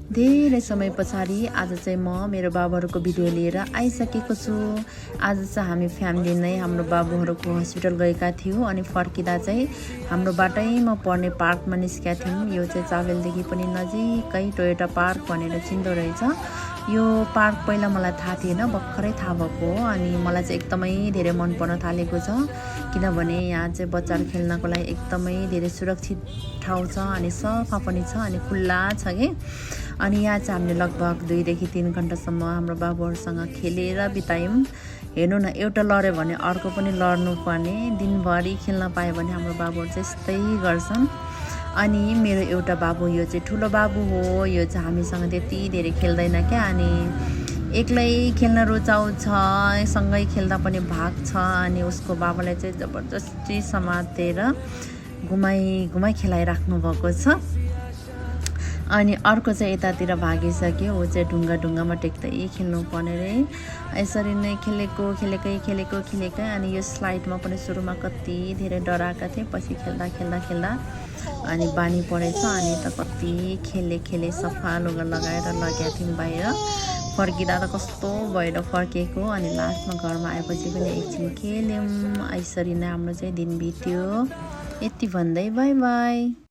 धेरै समय पछाडि आज चाहिँ म मेरो बाबुहरूको भिडियो लिएर आइसकेको छु। आज चाहिँ हामी फ्यामिली नै हाम्रो बाबुहरूको हस्पिटल गएका थियौँ अनि फर्किँदा चाहिँ हाम्रो बाटैमा पर्ने पार्कमा निस्केका थियौँ। यो चाहिँ चाबेलदेखि पनि नजिकै टोयोटा पार्क भनेर चिन्दो रहेछ। यो पार्क पहिला मलाई थाहा थिएन, भर्खरै थाहा भएको हो अनि मलाई चाहिँ एकदमै धेरै मन पर्न थालेको छ, किनभने यहाँ चाहिँ बच्चाहरू खेल्नको लागि एकदमै धेरै सुरक्षित ठाउँ छ अनि सफा पनि छ अनि खुल्ला छ कि। अनि यहाँ चाहिँ हामीले लगभग 2 देखि 3 घन्टासम्म हाम्रो बाबुहरूसँग खेलेर बितायौँ। हेर्नु न, एउटा लड्यो भने अर्को पनि लड्नु पर्ने, दिनभरि खेल्न पायो भने हाम्रो बाबुहरू चाहिँ यस्तै गर्छन्। अनि मेरो एउटा बाबु, यो चाहिँ ठुलो बाबु हो, यो चाहिँ हामीसँग त्यति धेरै खेल्दैन क्या, अनि एक्लै खेल्न रुचाउँछ, सँगै खेल्दा पनि भाग्छ। अनि उसको बाबाले चाहिँ जबरजस्ती समातेर घुमाइ खेलाइराख्नु भएको छ। अनि अर्को चाहिँ यतातिर भागिसक्यो, ऊ चाहिँ ढुङ्गामा टेक्दै खेल्नु पर्ने रे। यसरी नै खेलेकै अनि यो स्लाइडमा पनि सुरुमा कति धेरै डराएका थिएँ, पछि खेल्दा अनि बानी परेछ। अनि त कति खेले सफा लुगा लगाएर लगेका थियौँ बाहिर। फर्किँदा त कस्तो भएर फर्केको, अनि लास्टमा घरमा आएपछि पनि एकछिन खेल्यौँ। यसरी नै हाम्रो चाहिँ दिन बित्यो। यति भन्दै बाई बाई।